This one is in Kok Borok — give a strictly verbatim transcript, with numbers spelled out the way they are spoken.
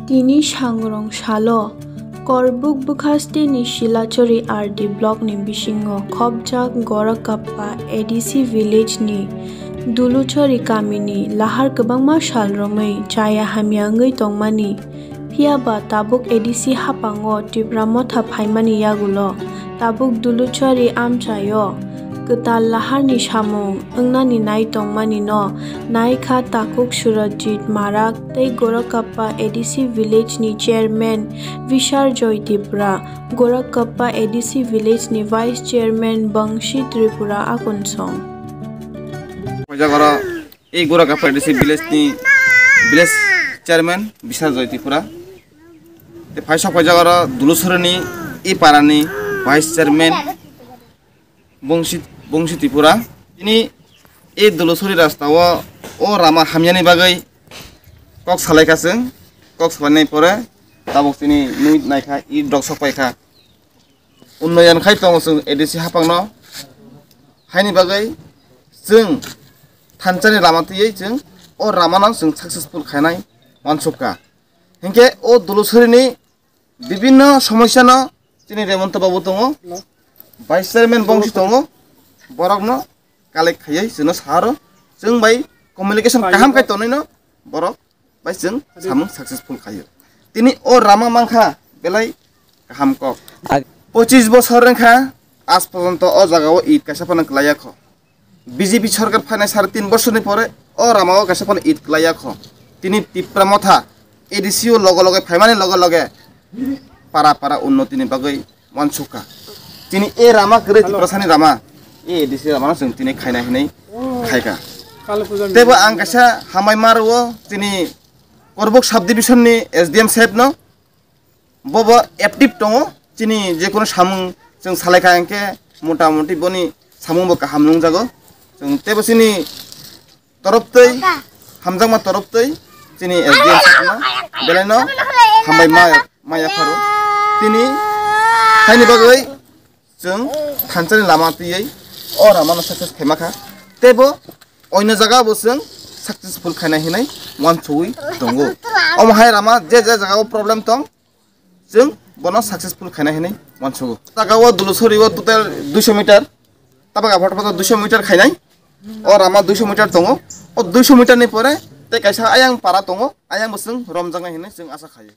Tini sangrong salo Korbuk bwkhasteni Silachari R D blockni bisingo khopjak Gorakappa A D C village-ni Duluchari kamini lahar kwbangma sal romwi chaya hamya wngwi tongmani. Phiya ba tabuk A D C haphango Tipra Motha phaimani yagulo tabuk Duluchari amchaio kwtal laharni samung wngnani nai tongmani no nai kha takhuk Surajit Marak tei Gorakappa A D C village ni chairman Vishar Joy Tripura, Gorakappa A D C village ni vice chairman Bangshi Tripura Akunsong. Phaijak oro ei Gorakappa A D C village ni village chairman Vishar Joy Tripura. Te phaisok phaijak oro Dulusorini ei parani vice chairman Bongsi, Bongsi Tripura. Tini e Dulusuri rasta o, o rama hamyani bagwi kok salai kha chwng. Kok salainai pore tabuk tini nui naikha, i drok sok paikha. Unnoyon khai tongo chwng A D C haphangno. Haini bagwi chwng thanchani lama twiwi chwng o ramano chwng successful khainai uansukha. Hinkhe o Dulusurini bibinno somosyano chini Remonto babu tongo, vice chairman Bongsi tongo, borokno collect khaiwi chwngno saro, chwng bai communication kaham khai tonwino borok bai chwng samung successful khaio. Tini o rama mankha belai kaham kok. Ag- Pochis bosor wngkha, aaj porjonto o jagao it kaisa phano kwlaiya kho. B J P sorkar phainai sare tin bosorni pore o ramao kaisa phano it kwlaiya kho. Tini Tipra Motha A D C o loge loge phaimani loge loge para para unnotini bagwi uansukha. Tini e rama kwrwi Tiprasani rama, e A D C ramano chwng tini khaina hinwi khaikha. Teibo ang kaisa hambai ma rwo tini Korbuk subdivision ni S D M saheb no. Bo bo active tongo, chini je kono samung chwng salai kha hinkhe mota moti boni samung bo kaham nungjago. Chwng teibo chini torop twi, hamjakma torop twi chini S D M saheb no belai no hambai ma, ma yapharo. Tini haini bagwi chwng thanchani lama twiwi o ramano success khaima kha. Teibo oino jaga bo chwng successful khaina hinwi uansugwi tongo. Omo hai rama je je jaga o problem tong, chwng bono successful khaina hinwi uansugo. Jaga o Dulusuri o total duiso meter, tabuk aphot aphot duiso meter khainai. O rama duiso meter tongo. O duiso meter ni pore tei kaisa ayang para tongo, ayang bo chwng romjaknai hinwi chwng asa khaio.